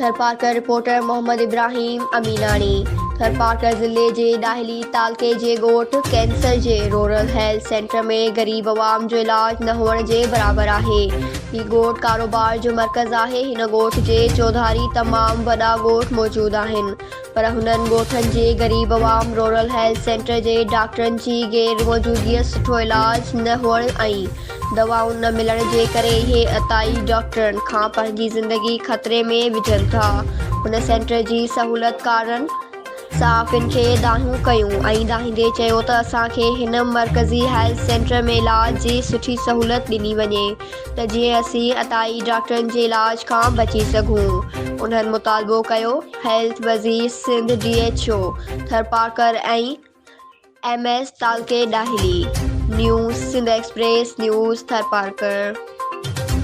Tharparkar, reporter, Muhammad Ibrahim Aminani, Tharparkar ضلعي جي ڏاهلي تعلقي جي ڳوٺ ڪينسر جي رورل هيلٿ سينٽر ۾ غريب عوام جو علاج نه هئڻ جي برابر آهي. هي ڳوٺ ڪاروبار جو مرڪز آهي. هن ڳوٺ جي چوڌاري تمام وڏا ڳوٺ موجود آهن پر هنن ڳوٺن جي غريب عوام رورل هيلٿ سينٽر جي ڊاڪٽرن جي غير موجودگي سٺو علاج نه هئڻ ۽ دوائون نه ملڻ جي ڪري اهي عطائي ڊاڪٽرن کان پنهنجي زندگي خطري ۾ وجهن ٿا. هن سينٽر جي سهولتڪارن صحافين کي دانهون ڪيون ۽ دانهيندي چيو ته اسان کي هن مرڪزي هيلٿ سينٽر ۾ علاج جي سٺي سهولت ڏني وڃي ته جيئن اسين عطائي ڊاڪٽرن جي علاج کان بچي سگهون. انهن مطالبو ڪيو هيلٿ وزير Sindh D H O Tharparkar ۽ M S تعلقي Dahli, news Sindh express news Tharparkar.